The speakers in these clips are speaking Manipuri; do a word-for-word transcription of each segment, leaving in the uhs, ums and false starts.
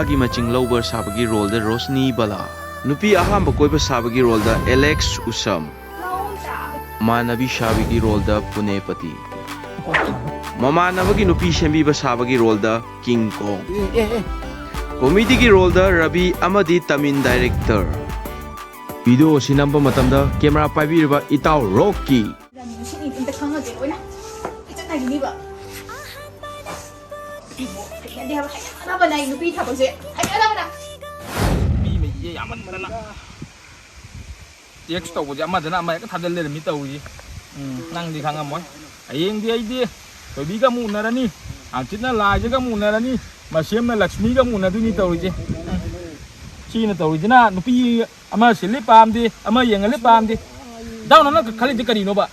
ꯃꯥꯒꯤ ꯃꯆꯤꯡ ꯂꯧꯕ ꯁꯥꯕꯒꯤ ꯔꯣꯜꯗ ꯔꯣꯁꯅꯤ ꯕꯂꯥ, ꯅꯨꯄꯤ ꯑꯍꯥꯟꯕ ꯀꯣꯏꯕ ꯁꯥꯕꯒꯤ ꯔꯣꯜꯗ ꯑꯦꯂꯦꯛꯁ ꯎꯁꯝ, ꯃꯃꯥꯟꯅꯕꯤ ꯁꯥꯕꯒꯤ ꯔꯣꯜꯗ ꯄꯨꯅꯦꯄꯇꯤ, ꯃꯃꯥꯟꯅꯕꯒꯤ ꯅꯨꯄꯤ ꯁꯦꯝꯕꯤꯕ ꯁꯥꯕꯒꯤ ꯔꯣꯜꯗ ꯀꯤꯡ ꯀꯣꯡ, ꯀꯣꯃꯦꯗꯤꯒꯤ ꯔꯣꯜꯗ ꯔꯕꯤ ꯑꯃꯗꯤ ꯇꯃꯤꯟ ꯗꯥꯏꯔꯦꯛꯇꯔ꯫ ꯚꯤꯗꯤꯑꯣ ꯑꯁꯤ ꯅꯝꯕ ꯃꯇꯝꯗ ꯀꯦꯃꯦꯔꯥ ꯄꯥꯏꯕꯤꯔꯤꯕ ꯏꯇꯥꯎ ꯔꯣꯛꯀꯤ꯫ ꯂꯝ ꯁꯤꯠꯅꯤ ꯑꯝꯇ ꯈꯪꯉꯗꯤ ꯂꯣꯏꯅ ꯏꯆꯠ ꯅꯥꯏꯒꯅꯤꯕ꯫ ꯍꯩꯅꯗꯦ ꯍꯥꯏꯕ, ꯍꯩꯅꯗꯕꯅ ꯑꯩ ꯅꯨꯄꯤ ꯊꯕꯛꯁꯦ ꯍꯩꯅꯗꯕꯅ꯫ ꯅꯨꯄꯤ ꯃꯩꯁꯦ ꯌꯥꯝꯃꯟꯗꯅ꯫ ꯇꯦꯛꯁ ꯇꯧꯕꯁꯦ ꯑꯃꯗꯅ ꯑꯃ ꯍꯦꯛꯇ ꯊꯥꯖꯤꯜ ꯂꯩꯔꯝꯃꯤ ꯇꯧꯔꯤꯁꯦ꯫ ꯎꯝ, ꯅꯪꯗꯤ ꯈꯪꯉꯝꯃꯣꯏ꯫ ꯍꯌꯦꯡꯗꯤ ꯑꯩꯗꯤ ꯊꯣꯏꯕꯤꯒ ꯑꯃꯨꯛ ꯎꯅꯔꯅꯤ, ꯍꯥꯡꯆꯤꯠꯅ ꯂꯥꯏꯖꯒ ꯑꯃꯨꯛ ꯎꯅꯔꯅꯤ, ꯃꯁꯦꯝꯅ ꯂꯛꯁꯃꯤꯒ ꯑꯃꯨꯛ ꯎꯅꯗꯣꯏꯅꯤ ꯇꯧꯔꯤꯁꯦ꯫ ꯎꯝ꯫ ꯁꯤꯅ ꯇꯧꯔꯤꯁꯤꯅ ꯅꯨꯄꯤ ꯑꯃ ꯁꯤꯜꯂꯤ ꯄꯥꯝꯗꯦ, ꯑꯃ ꯌꯦꯡꯍꯜꯂꯤ ꯄꯥꯝꯗꯦ꯫ ꯏꯇꯥꯎ, ꯅꯪꯅ ꯈꯜꯂꯤꯁꯦ ꯀꯔꯤꯅꯣꯕ?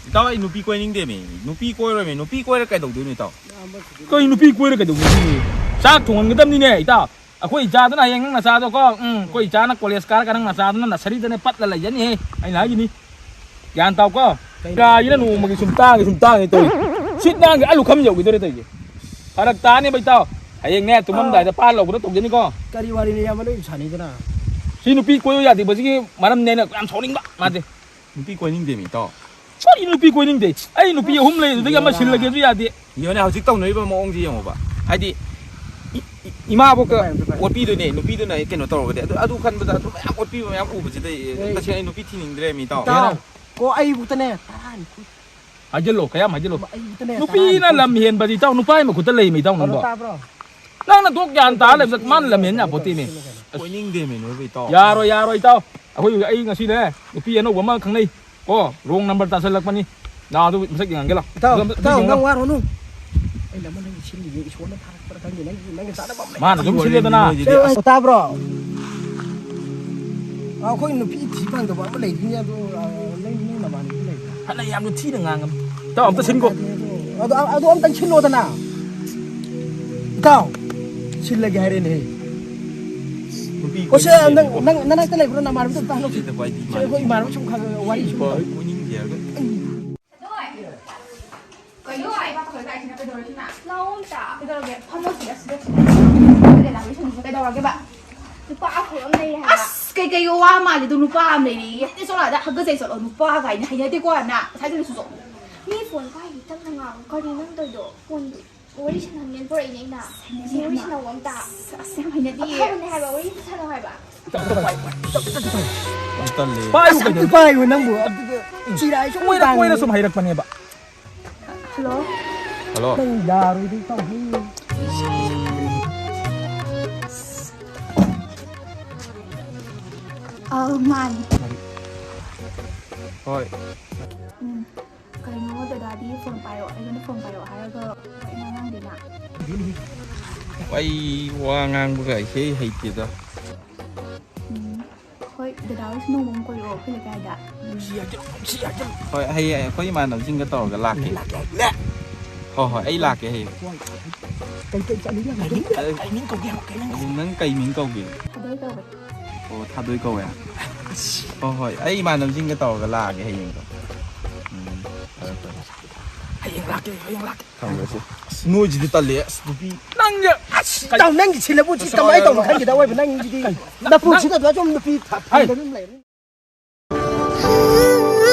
ꯏꯇꯥꯎ, ꯑꯩ ꯅꯨꯄꯤ ꯀꯣꯏꯅꯤꯡꯗꯦꯃꯤ꯫ ꯅꯨꯄꯤ ꯀꯣꯏꯔꯣꯏꯃꯤ꯫ ꯅꯨꯄꯤ ꯀꯣꯏꯔ ꯀꯩꯗꯧꯗꯣꯏꯅꯣ, ꯏꯇꯥꯎ? ꯀꯩ ꯅꯨꯄꯤ ꯀꯣꯏꯔ ꯀꯩꯗꯧꯗꯣꯏꯅꯣ? ꯆꯥꯛ ꯊꯣꯡꯍꯟꯒꯗꯕꯅꯤꯅꯦ, ꯏꯇꯥꯎ꯫ ꯑꯩꯈꯣꯏ ꯏꯆꯥꯗꯨꯅ ꯍꯌꯦꯡ ꯅꯪ ꯅꯆꯥꯗꯣꯀꯣ, ꯎꯝ, ꯑꯩꯈꯣꯏ ꯏꯆꯥꯅ ꯀꯣꯂꯦꯖ ꯀꯥꯔꯒ ꯅꯪ ꯅꯆꯥꯗꯨꯅ ꯅꯁꯔꯤꯗꯅꯦ ꯄꯠꯂ ꯂꯩꯖꯅꯤꯍꯦ, ꯑꯩꯅ ꯍꯥꯏꯁꯤꯅꯤ꯫ ꯒ꯭ꯌꯥꯟ ꯇꯥꯎꯀꯣ? ꯀꯩꯅꯣ? ꯒꯥꯔꯤꯅ ꯅꯣꯡꯃꯒꯤ ꯁꯨꯝ ꯇꯥꯡꯉꯤ, ꯁꯨꯝ ꯇꯥꯡꯉꯤ ꯇꯧꯔꯤ꯫ ꯁꯤꯠ ꯅꯥꯟꯒꯤ ꯑꯂꯨ ꯈꯝ ꯌꯧꯈꯤꯗꯣꯔꯦ ꯇꯧꯔꯤꯁꯦ꯫ ꯐꯔꯛ ꯇꯥꯅꯦꯕ, ꯏꯇꯥꯎ꯫ ꯍꯌꯦꯡꯅꯦ, ꯇꯨꯝꯃꯝꯗꯥꯏꯗ ꯑꯥ꯫ ꯄꯥ ꯂꯧꯕꯗ ꯇꯧꯖꯅꯤꯀꯣ꯫ ꯀꯔꯤ ꯋꯥꯔꯤꯅꯣ, ꯏꯌꯥꯝꯕ? ꯂꯣꯏ ꯁꯥꯟꯅꯩꯗꯅ꯫ ꯁꯤ ꯅꯨꯄꯤ ꯀꯣꯏꯌꯨ ꯌꯥꯗꯦꯕꯁꯤꯒꯤ ꯃꯔꯝꯅꯦ ꯑꯩꯅ ꯌꯥꯝ ꯁꯥꯎꯅꯤꯡꯕ ꯃꯥꯁꯦ꯫ ꯅꯨꯄꯤ ꯀꯣꯏꯅꯤꯡꯗꯦꯃꯤ, ꯏꯇꯥꯎ꯫ ꯀꯔꯤ ꯅꯨꯄꯤ ꯀꯣꯏꯅꯤꯡꯗꯦ? ꯑꯩ ꯅꯨꯄꯤ ꯑꯍꯨꯝ ꯂꯩ, ꯑꯗꯨꯗꯒꯤ ꯑꯃ ꯌꯦꯡꯉꯣꯅ꯫ ꯁꯤꯜꯂꯒꯦꯁꯨ ꯌꯥꯗꯦ꯫ ꯌꯦꯡꯉꯣꯅꯦ, ꯍꯧꯖꯤꯛ ꯇꯧꯅꯔꯤꯕ ꯃꯑꯣꯡꯁꯦ ꯌꯦꯡꯉꯣꯕ꯫ ꯍꯥꯏꯗꯤ, ꯏ-, ꯏ-, ꯏꯃꯥꯕꯣꯛꯀ ꯇꯨꯝꯕ ꯌꯥꯗꯕ꯫ ꯑꯣꯠꯄꯤꯗꯣꯏꯅꯦ, ꯅꯨꯄꯤꯗꯨꯅ ꯀꯩꯅꯣ ꯇꯧꯔꯒꯗꯤ꯫ ꯑꯗꯨ, ꯑꯗꯨ ꯈꯟꯕꯗ ꯑꯗꯨ ꯃꯌꯥꯝ ꯑꯣꯠꯄꯤꯕ ꯃꯌꯥꯝ ꯎꯕꯁꯤꯗ, ꯑꯦ, ꯇꯁꯦꯡꯅ ꯑꯩ ꯅꯨꯄꯤ ꯊꯤꯅꯤꯡꯗ꯭ꯔꯦꯃꯤ, ꯏꯇꯥꯎ꯫ ꯏꯇꯥꯎ, ꯀꯣ ꯑꯩꯕꯨꯛꯇꯅꯦ, ꯇꯔꯥ, ꯅꯤꯐꯨ꯫ ꯍꯥꯏꯖꯤꯜꯂꯣ, ꯀꯌꯥꯝ ꯍꯥꯏꯖꯤꯜꯂꯣ? ꯑꯩꯕꯨꯛꯇꯅꯦ, ꯅꯨꯄꯤꯅ ꯇꯔꯥ, ꯅꯤꯐꯨ꯫ ꯂꯝ ꯍꯦꯟꯕꯗꯤ, ꯏꯇꯥꯎ, ꯅꯨꯄꯥ ꯑꯃ ꯈꯨꯠꯇ ꯂꯩꯃꯤ, ꯏꯇꯥꯎ, ꯍꯜꯂꯣ, ꯅꯪꯕꯣ꯫ ꯇꯥꯕ꯭ꯔꯣ? ꯅꯪꯅ ꯗꯣꯛ ꯒ꯭ꯌꯥꯟ ꯇꯥ ꯂꯩꯕꯗ ꯃꯥꯅ ꯂꯝ ꯍꯦꯟ ꯌꯥꯄꯣꯠꯇꯦꯃꯤ꯫ ꯑꯁ꯫ ꯀꯣꯏꯅꯤꯡꯗꯦꯃꯤ ꯅꯣꯏꯕꯨ, ꯏꯇꯥꯎ꯫ ꯌꯥꯔꯣꯏ, ꯌꯥꯔꯣꯏ, ꯏꯇꯥꯎ꯫ ꯑꯩꯈꯣꯏ, ꯑꯩ ꯉꯁꯤꯅꯦ, ꯅꯨꯄꯤ ꯑꯅꯧꯕ ꯑꯃ ꯈꯪꯅꯩ꯫ ꯀꯣ, wrong number ꯇꯥꯁꯜꯂꯛꯄꯅꯤ꯫ ꯅꯥꯎ ꯑꯗꯨ ꯃꯁꯛ ꯌꯦꯡꯍꯟꯒꯦ ꯂꯥꯎ꯫ ꯏꯇꯥꯎ, ꯑꯗꯨ ꯑꯝꯇ ꯏꯇꯥꯎ, ꯌꯦꯡꯉꯣ꯫ ꯅꯪ ꯋꯥꯔꯨꯅꯨ꯫ ꯑꯩꯅ ꯑꯃ ꯅꯪꯒꯤ ꯁꯤꯜꯂꯤꯒꯦ, ꯏꯁꯣꯔꯅ ꯊꯥꯔꯛꯄ꯭ꯔꯥ ꯈꯪꯗꯦ, ꯅꯪꯒꯤ, ꯅꯪꯒꯤ ꯆꯥꯅꯕ ꯑꯃ ꯂꯩ꯫ ꯃꯥꯅ ꯑꯗꯨꯝ ꯁꯤꯜꯂꯦꯗꯅ꯫ ꯁꯦ, ꯑꯣ, ꯇꯥꯕ꯭ꯔꯣ? ꯑ, ꯑꯩꯈꯣꯏ ꯅꯨꯄꯤ ꯊꯤ ꯐꯪꯗꯕ ꯑꯃ ꯂꯩꯔꯤꯅꯦ, ꯑꯗꯨ, ꯑ, ꯅꯪ, ꯅꯪ ꯅꯃꯥꯟꯅꯕꯤ ꯂꯩꯕ꯭ꯔꯥ? ꯐꯅ ꯌꯥꯝꯅ ꯊꯤꯅ ꯉꯥꯡꯉꯝꯃꯤ꯫ ꯏꯇꯥꯎ, ꯑꯝꯇ ꯁꯤꯟꯈꯣ꯫ ꯑꯗꯨ, ꯑꯗꯨ ꯑꯝꯇꯪ ꯁꯤꯜꯂꯣꯗꯅ꯫ ꯏꯇꯥꯎ, ꯁꯤꯜꯂꯒꯦ ꯍꯥꯏꯔꯦꯅꯦ꯫ ꯅꯨꯄꯤ ꯑꯣ, ꯁꯦ, ꯀꯣꯏꯅꯤꯡꯗꯦ ꯅꯪ, ꯏꯕꯣ꯫ ꯅꯪ, ꯅꯅꯥꯛꯇ ꯂꯩꯕ꯭ꯔꯣ, ꯅꯃꯥꯟꯅꯕꯤꯗꯣ ꯑꯝꯇ ꯍꯪꯉꯨ꯫ ꯁꯤꯗ ꯈ꯭ꯋꯥꯏꯗꯤ ꯁꯦ, ꯑꯩꯈꯣꯏ ꯏꯃꯥꯟꯅꯕ ꯁꯨꯝ ꯈꯔ ꯈꯔ ꯋꯥꯔꯤ ꯁꯨꯝ ꯏꯕꯣ, ꯇꯧ꯫ ꯀꯣꯏꯅꯤꯡꯗꯦ ꯍꯥꯏꯔꯒ꯫ ꯀꯩꯅꯣ? ꯀꯩꯅꯣ? ꯀꯩꯗꯧꯔꯒꯦ? ꯐꯝꯃꯣ ꯁꯤꯗ, ꯁꯤꯗ꯫ ꯀꯩꯕ? ꯅꯨꯄꯥ ꯑꯐꯕ ꯑꯃ ꯂꯩꯔꯦ ꯍꯥꯏꯕ꯫ ꯑꯁ, ꯀꯩꯀꯩ ꯋꯥ ꯃꯥꯜꯂꯤꯗꯣ, ꯅꯨꯄꯥ ꯑꯃ ꯂꯩꯔꯦꯌꯦ꯫ ꯇꯦ ꯆꯣꯂꯥꯗ ꯍꯒꯖꯩ ꯆꯠꯂꯣ, ꯅꯨꯄꯥ ꯀꯥꯏꯅ ꯍꯩꯅꯗꯦꯀꯣ ꯌꯥꯝꯅ꯫ ꯉꯁꯥꯏꯗ ꯂꯩꯁꯨ ꯆꯣ꯫ ꯃꯤ ꯐꯣꯟ ꯄꯥꯏꯔꯤ ꯇꯞꯅ ꯉꯥꯡꯉꯨ꯫ ꯀꯔꯤ ꯅꯪ ꯇꯧꯔꯤꯗꯣ? ꯐꯣꯟ ꯋꯥꯔꯤ ꯁꯥꯟꯅꯍꯟꯒꯦꯅ ꯄꯨꯔꯛꯏꯅꯦ ꯑꯩꯅ꯫ ꯁꯤ ꯋꯥꯔꯤ ꯁꯥꯟꯅꯧ ꯑꯝꯇ꯫ ꯑꯁ, ꯌꯥꯝ ꯍꯩꯅꯗꯤꯌꯦ꯫ ꯑꯐꯕꯅꯦ ꯍꯥꯏꯕ, ꯋꯥꯔꯤ ꯑꯝꯇ ꯁꯥꯟꯅꯧ ꯍꯥꯏꯕ꯫ ꯌꯥꯝ ꯇꯜꯂꯦ꯫ ꯄꯥꯏꯌꯨ ꯑꯁ, ꯀꯩꯅꯣ? ꯑꯝꯇ ꯄꯥꯏꯌꯨ ꯅꯪꯕꯨ꯫ ꯑꯗꯨꯗ ꯆꯤꯔꯥꯏꯁꯨ ꯀꯣꯏꯔ, ꯀꯣꯏꯔ ꯇꯥꯡꯉꯤ꯫ ꯁꯨꯝ ꯍꯩꯔꯛꯄꯅꯦꯕ꯫ ꯍꯜꯂꯣ꯫ ꯍꯜꯂꯣ꯫ ꯅꯪ ꯌꯥꯔꯣꯏꯗꯣꯏ ꯇꯧꯍꯦ꯫ ꯑꯧ, ꯃꯥꯅꯤ꯫ ꯍꯣꯏ꯫ ꯎꯝ꯫ ꯀꯩꯅꯣ, ꯗꯗꯥꯗꯤ ꯐꯣꯟ ꯄꯥꯏꯔꯛꯑꯣ, ꯑꯩꯉꯣꯟꯗ ꯐꯣꯟ ꯄꯥꯏꯔꯛꯑꯣ ꯍꯥꯏꯔꯒ ꯋꯥ ꯏꯉꯥꯡ ꯉꯥꯡꯗꯦꯅ꯫ ꯑꯩ ꯋꯥ ꯉꯥꯡꯕꯒ ꯏꯍꯩ ꯍꯩꯇꯦꯗ꯫ ꯎꯝ꯫ ꯍꯣꯏ, ꯗꯗꯥ ꯍꯣꯏꯁꯨ ꯅꯣꯡꯃ ꯑꯃ ꯀꯣꯏꯔꯛꯑꯣ ꯑꯩꯈꯣꯏ ꯂꯩꯀꯥꯏꯗ꯫ ꯍꯣꯏ, ꯍꯌꯦꯡ ꯑꯩꯈꯣꯏ ꯏꯃꯥꯟꯅꯕꯁꯤꯡꯒ ꯇꯧꯔꯒ ꯂꯥꯛꯀꯦ꯫ ꯍꯣꯏ, ꯍꯣꯏ, ꯑꯩ ꯂꯥꯛꯀꯦ ꯍꯌꯦꯡ꯫ ꯀꯩ, ꯀꯩ ꯆꯠꯂꯤꯒꯦ? ꯀꯩ ꯃꯤꯡ, ꯀꯩ ꯃꯤꯡ ꯀꯧꯒꯦ ꯍꯥꯏꯕ? ꯀꯩ ꯃꯤꯡ ꯀꯧꯒꯦ? ꯅꯪ ꯀꯩ ꯃꯤꯡ ꯀꯧꯒꯦ? ꯊꯥꯗꯣꯏ ꯀꯧꯋꯦ꯫ ꯑꯣ, ꯊꯥꯗꯣꯏ ꯀꯧꯋꯦ? ꯍꯣꯏ, ꯍꯣꯏ, ꯑꯩ ꯏꯃꯥꯟꯅꯕꯁꯤꯡꯒ ꯇꯧꯔꯒ ꯂꯥꯛꯑꯒꯦ ꯍꯌꯦꯡꯗꯣ꯫ ꯎꯝ, ꯐꯔꯦ, ꯐꯔꯦ꯫ ꯍꯌꯦꯡ ꯂꯥꯛꯀꯦ, ꯍꯌꯦꯡ ꯂꯥꯛꯀꯦ꯫ ꯊꯝꯃꯒꯦ꯫ ꯑꯁ, ꯅꯣꯏꯁꯤꯗꯤ ꯇꯜꯂꯦ꯫ ꯑꯁ, ꯅꯨꯄꯤ ꯅꯪꯁꯦ, ꯑꯁ, ꯀꯩ-, ꯏꯇꯥꯎ, ꯅꯪꯒꯤ ꯁꯤꯜꯂꯕꯨ ꯁꯤ ꯀꯃꯥꯏꯅ ꯇꯧꯅꯣ ꯈꯪꯗꯦꯗ, ꯑꯣꯏꯕ ꯅꯪꯁꯤꯗꯤ꯫ ꯀꯩ-, ꯅꯄꯨꯟꯁꯤꯗ ꯅꯪ-, ꯑꯗꯨꯃꯥꯏꯅ ꯁꯨꯝ ꯅꯨꯄꯤ ꯊ-, ꯍꯩ꯫ ꯐꯪꯗꯕꯤ ꯑꯗꯨꯝ ꯂꯩꯔꯅꯤ꯫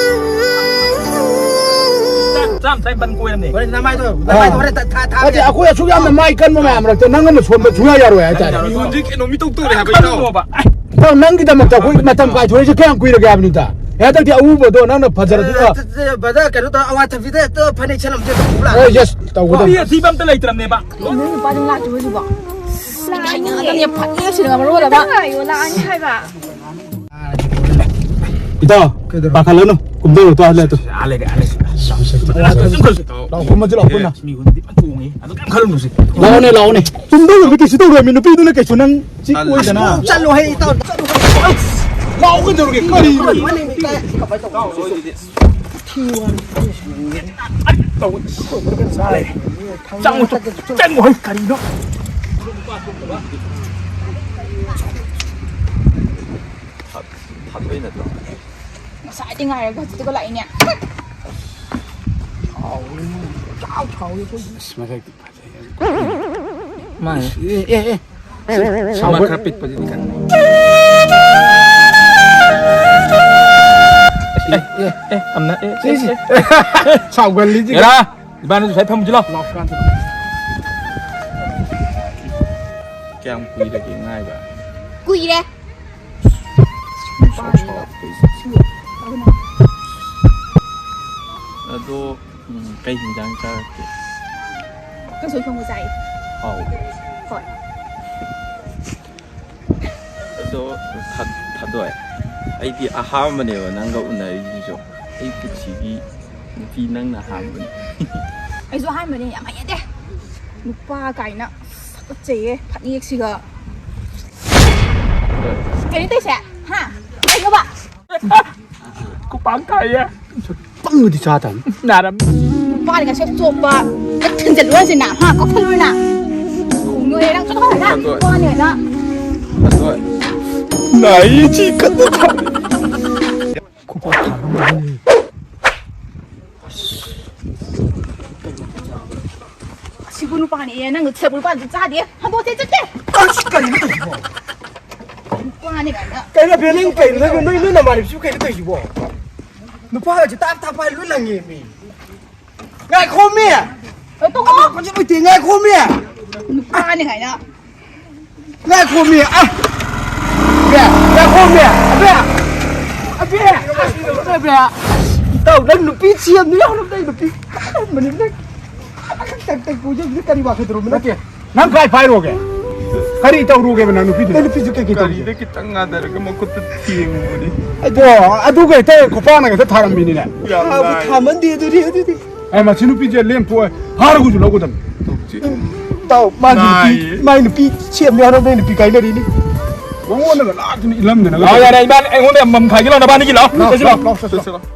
ꯆꯥꯝ-, ꯆꯥꯝ ꯇꯔꯥꯅꯤꯄꯥꯟ ꯀꯣꯏꯔꯝꯅꯦ꯫ ꯍꯣꯔꯦꯟ ꯅꯃꯥꯏꯗꯣ, ꯅꯃꯥꯏꯗꯣ ꯑꯥ꯫ ꯍꯣꯔꯦꯟ ꯊꯥ, ꯊꯥ, ꯊꯥ ꯅꯠꯇꯦ, ꯑꯩꯈꯣꯏ ꯑꯁꯨꯛ ꯌꯥꯝꯅ ꯃꯥꯏ ꯀꯟꯕ ꯃꯌꯥꯝ ꯃꯔꯛꯇ ꯅꯪ ꯑꯃ ꯁꯣꯟꯕ ꯁꯨꯡꯌꯥ ꯌꯥꯔꯣꯏ ꯍꯥꯏꯇꯥꯔꯦ꯫ ꯌꯣꯟꯗꯤ ꯀꯩꯅꯣ ꯃꯤꯇꯧ ꯇꯧꯔꯦ ꯍꯥꯏꯕ ꯏꯇꯥꯎ꯫ ꯈꯜꯂꯨꯅꯣꯕ꯫ ꯑꯦ꯫ ꯏꯇꯥꯎ, ꯅꯪꯒꯤꯗꯃꯛꯇ ꯑꯩꯈꯣꯏ ꯃꯇꯝ ꯀꯥꯏꯊꯣꯔꯛꯏꯁꯦ ꯀꯌꯥꯝ ꯀꯨꯏꯔꯒꯦ ꯍꯥꯏꯕꯅꯤꯗ? ꯑꯦ, ꯍꯟꯗꯛꯇꯤ ꯑꯎꯕꯗꯣ ꯅꯪꯅ ꯐꯖꯔꯗꯤ, ꯑ, ꯑ, ꯕ꯭ꯔꯗꯔ, ꯀꯩꯅꯣ ꯇꯧꯔ, ꯑꯋꯥꯊꯕꯤꯗ ꯍꯦꯛꯇ ꯐꯅꯦꯛ ꯁꯦꯠꯂꯝꯁꯦ, ꯄꯨꯂꯞ꯫ ꯑꯦ, ꯌꯦꯁ, ꯇꯧꯒꯗꯕꯅꯤ꯫ ꯅꯨꯄꯤ ꯑꯊꯤꯕ ꯑꯝꯇ ꯂꯩꯇ꯭ꯔꯕꯅꯦꯕ꯫ ꯅꯪ ꯅꯨꯄꯥꯗꯨ ꯂꯥꯛꯇ꯭ꯔꯤꯕꯣ ꯍꯧꯖꯤꯛꯐꯥꯎ? ꯂꯥꯛꯑꯅꯤ ꯍꯥꯏꯌꯦ꯫ ꯐꯅꯦꯛ ꯁꯦꯠꯂꯒ ꯃꯔꯣꯜ ꯑꯃ꯫ ꯂꯥꯛꯑꯅꯤ ꯍꯥꯏꯕ꯫ ꯏꯇꯥꯎ, ꯀꯩꯗꯧꯔꯕ? ꯄꯥꯈꯠꯂꯅꯨ, ꯀꯨꯝꯊꯔꯣ, ꯇꯣ, ꯍꯜꯂꯦ, ꯇꯣ꯫ ꯑꯥ, ꯂꯩꯔꯦ, ꯑꯥ, ꯂꯩꯔꯦ꯫ ꯂꯥꯎ, ꯀꯨꯝꯃꯁꯤ, ꯂꯥꯎ, ꯄꯨꯟꯅ꯫ ꯑꯦ, ꯃꯤ ꯍꯨꯟꯗꯤ ꯐꯖꯅ ꯇꯣꯡꯉꯤ꯫ ꯑꯗꯨ ꯀꯩꯝ ꯈꯜꯂꯨꯅꯨꯁꯦ꯫ ꯂꯥꯛꯑꯣꯅꯦ, ꯂꯥꯛꯑꯣꯅꯦ꯫ ꯆꯨꯝꯗꯧꯔꯕꯅꯤ, ꯀꯩꯁꯨ ꯇꯧꯔꯣꯏ, ꯃꯤ ꯅꯨꯄꯤꯗꯨꯅ ꯀꯩꯁꯨ ꯅꯪ ꯆꯤꯛ ꯑꯣꯏꯗꯅ꯫ ꯆꯠꯂꯣ ꯍꯦ, ꯏꯇꯥꯎ, ꯆꯠꯂꯣ꯫ ꯂꯥꯛꯑꯣ, ꯀꯩꯗꯧꯔꯒꯦ? ꯀꯔꯤꯅꯣ? ꯃꯅꯤꯡ ꯏꯀꯥꯏ꯫ ꯇꯧ, ꯁꯣꯏꯗꯨꯗꯤ꯫ ꯆꯪꯉꯨ, ꯆꯪꯉꯨ, ꯍꯩ, ꯀꯔꯤꯅꯣ? ꯊꯥꯗꯣꯛꯏ ꯅꯠꯇ꯭ꯔꯣ? ꯉꯁꯥꯏꯗꯤ ꯉꯥꯏꯔꯒ ꯍꯧꯖꯤꯛꯇꯒ ꯂꯥꯛꯏꯅꯦ꯫ ꯁꯥꯎꯔꯦ, ꯆꯥꯎ ꯁꯥꯎꯔꯦ ꯑꯩꯈꯣꯏꯗꯤ꯫ ꯑꯁ, ꯃꯁꯛꯇꯤ ꯐꯖꯩ꯫ ꯃꯥꯅꯦ꯫ ꯑꯦ, ꯑꯦ, ꯑꯦ꯫ ꯑꯃ ꯈꯔ ꯄꯤꯛꯄꯁꯤꯗꯤ ꯀꯟꯅ꯫ ꯑꯦ, ꯑꯦ, ꯑꯦ, ꯑꯝꯅ, ꯑꯦ, ꯑꯦ, ꯑꯦ꯫ ꯁꯥꯎꯒꯜꯂꯤꯁꯤ꯫ ꯍꯦꯔꯥ! ꯏꯕꯥꯅꯤꯁꯨ ꯁ꯭ꯋꯥꯏ ꯐꯝꯁꯤ ꯂꯥꯎ꯫ ꯀꯌꯥꯝ ꯀꯨꯏꯔꯒꯦ ꯉꯥꯏꯕ? ꯀꯨꯏꯔꯦ꯫ ꯑꯗꯣ, ꯎꯝ, ꯀꯩ ꯍꯤꯟꯖꯥꯡ ꯆꯥꯔꯛꯀꯦ? ꯀꯥꯡꯁꯣꯏ ꯊꯣꯡꯕ ꯆꯥꯏꯌꯦ꯫ ꯍꯥꯎꯕ꯭ꯔꯣ? ꯍꯣꯏ꯫ ꯑꯗꯣ, ꯊꯥ-, ꯊꯥꯗꯣꯏ, ꯑꯩꯗꯤ ꯑꯍꯥꯟꯕꯅꯦꯕ ꯅꯪꯒ ꯎꯅꯔꯤꯁꯤꯁꯨ꯫ ꯑꯩ ꯄꯨꯟꯁꯤꯒꯤ ꯅꯨꯄꯤ ꯅꯪꯅ ꯑꯍꯥꯟꯕꯅꯤ꯫ ꯑꯩꯁꯨ ꯑꯍꯥꯟꯕꯅꯦ, ꯌꯥꯝ ꯍꯩꯅꯗꯦ꯫ ꯅꯨꯄꯥ ꯀꯥꯏꯅ ꯁꯛꯆꯩꯌꯦ, ꯐꯅꯦꯛꯁꯤꯒ꯫ ꯀꯩꯅꯣ ꯇꯧꯏꯁꯦ? ꯍꯥ? ꯀꯩꯅꯣꯕ? ꯈꯨꯄꯥꯛ ꯊꯥꯏꯌꯦ꯫ ꯄꯪꯕꯗꯤ ꯆꯥ ꯇꯥꯕꯅꯤ꯫ ꯅꯥꯔꯝ꯫ ꯅꯨꯄꯥꯅꯤꯒ ꯁꯦꯛ ꯆꯣꯞꯄ꯫ ꯍꯦꯛ ꯊꯤꯟꯖꯜꯂꯨꯔꯁꯤꯅ, ꯍꯥ? ꯀꯛꯊꯠꯂꯨꯔꯅ? ꯈꯣꯡꯗꯣꯏꯔꯦ ꯅꯪ, ꯆꯠꯂꯣ ꯍꯥꯏꯅ꯫ ꯊꯥꯗꯣꯏ꯫ ꯅꯨꯄꯥꯅꯤ ꯍꯥꯏꯅ꯫ ꯊꯥꯗꯣꯏ꯫ ꯅꯥꯏ ꯆꯤ ꯀꯟꯅ ꯊꯥꯔꯤ꯫ ꯈꯨꯄꯥꯛ ꯊꯥꯕ ꯃꯥꯜꯂꯦ꯫ ꯑꯁꯤꯕꯨ ꯅꯨꯄꯥꯅꯦ, ꯅꯪ ꯁꯦꯕꯨ ꯅꯨꯄꯥꯗꯨ ꯆꯥꯗꯦ꯫ ꯍꯟꯗꯣꯛꯁꯦ, ꯆꯠꯁꯦ꯫ ꯑꯁ, ꯀꯔꯤꯅꯣ ꯇꯧꯔꯤꯁꯤꯕꯣ? ꯅꯨꯄꯥꯅꯦ ꯀꯥꯏꯅ꯫ ꯀꯩꯅꯣ, ꯕꯦ, ꯅꯪ ꯀꯩꯅꯣ, ꯅꯪ, ꯅꯣꯏ, ꯅꯣꯏ ꯅꯃꯥꯟꯅꯕꯤꯁꯤꯕꯨ ꯀꯩꯅꯣ ꯇꯧꯔꯤꯁꯤꯕꯣ? ꯅꯨꯄꯥꯒꯁꯦ ꯇꯥꯞ ꯇꯥꯞ ꯄꯥꯏ ꯂꯣꯏ ꯂꯪꯉꯦ ꯃꯤ꯫ ꯉꯥꯏꯈꯣꯃꯤ! ꯑꯦ, ꯇꯣꯛꯑꯣ! ꯀꯩꯅꯣ ꯇꯧꯏ, ꯉꯥꯏꯈꯣꯃꯤ! ꯅꯨꯄꯥꯅꯦ ꯀꯥꯏꯅ꯫ ꯉꯥꯏꯈꯣꯃꯤ! ꯑ! ꯕꯦ, ꯉꯥꯏꯈꯣꯃꯤ! ꯑꯕꯦ! ꯑꯕꯦ! ꯑꯕꯦ! ꯏꯇꯥꯎ, ꯅꯪ ꯅꯨꯄꯤ ꯆꯦꯟꯕ ꯌꯥꯎꯔꯝꯗꯥꯏ ꯅꯨꯄꯤ ꯀꯔꯝꯕꯅꯤ ꯅꯪ? ꯇꯛ ꯇꯛ ꯀꯣꯏꯖꯕꯗꯨ ꯀꯔꯤ ꯋꯥꯈꯜ ꯇꯧꯔꯝꯃꯤ ꯅꯪ? ꯅꯠꯇꯦ, ꯅꯪ ꯀꯥꯏ ꯄꯥꯏꯔꯨꯒꯦ? ꯀꯔꯤ ꯇꯧꯔꯨꯒꯦꯕ ꯅꯪ ꯅꯨꯄꯤꯗꯨꯗ? ꯅꯪ ꯅꯨꯄꯤꯁꯨ ꯀꯩ ꯀꯩ ꯇꯧꯔꯤꯒꯦ? ꯒꯥꯔꯤꯗ ꯈꯤꯇꯪ ꯉꯥꯗꯔꯒ ꯃꯈꯨꯠꯇ ꯊꯦꯡꯉꯨꯕꯅꯤ꯫ ꯑꯗꯣ ꯑꯗꯨꯒ ꯍꯦꯛꯇ ꯈꯨꯄꯥꯛꯅ ꯍꯦꯛꯇ ꯊꯥꯔꯝꯃꯤꯅꯤꯅꯦ꯫ ꯌꯥꯝ ꯊꯥꯕꯨ ꯅꯥꯏ꯫ ꯊꯥꯃꯟꯗꯦ ꯑꯗꯨꯗꯤ, ꯑꯗꯨꯗꯤ꯫ ꯑꯦ, ꯃꯁꯤ ꯅꯨꯄꯤꯁꯦ ꯂꯦꯝꯊꯣꯛꯑꯦ, ꯐꯥꯔꯒꯁꯨ ꯂꯧꯒꯗꯕꯅꯤ꯫ ꯇꯧꯁꯤ꯫ ꯇꯥꯎ, ꯃꯥꯒꯤ ꯅꯨꯄꯤ, ꯅꯥꯏꯌꯦ꯫ ꯃꯥꯒꯤ ꯅꯨꯄꯤ ꯁꯦꯝꯕ ꯌꯥꯎꯔꯝꯗꯥꯏ ꯅꯨꯄꯤ ꯀꯥꯏꯅꯔꯤꯅꯤ꯫ ꯃꯉꯣꯟꯗꯒ ꯂꯥꯛꯇꯅ ꯏꯜꯂꯝꯗꯅꯒ꯫ ꯂꯥꯛꯑꯣ, ꯌꯥꯔꯦ, ꯏꯕꯥꯅꯤ, ꯑꯩꯉꯣꯟꯗ ꯌꯥꯝ ꯃꯝ ꯈꯥꯏꯒꯦ ꯂꯥꯎ, ꯅꯕꯥꯅꯤꯒꯤ ꯂꯥꯛꯑꯣ꯫ ꯂꯥꯛꯑꯣ, ꯆꯠꯁꯤ ꯂꯥꯛꯑꯣ꯫ ꯂꯥꯛꯑꯣ, ꯆꯠꯁꯤ ꯂꯥꯛꯑꯣ꯫ ꯆꯠꯁꯤ ꯂꯥꯛꯑꯣ꯫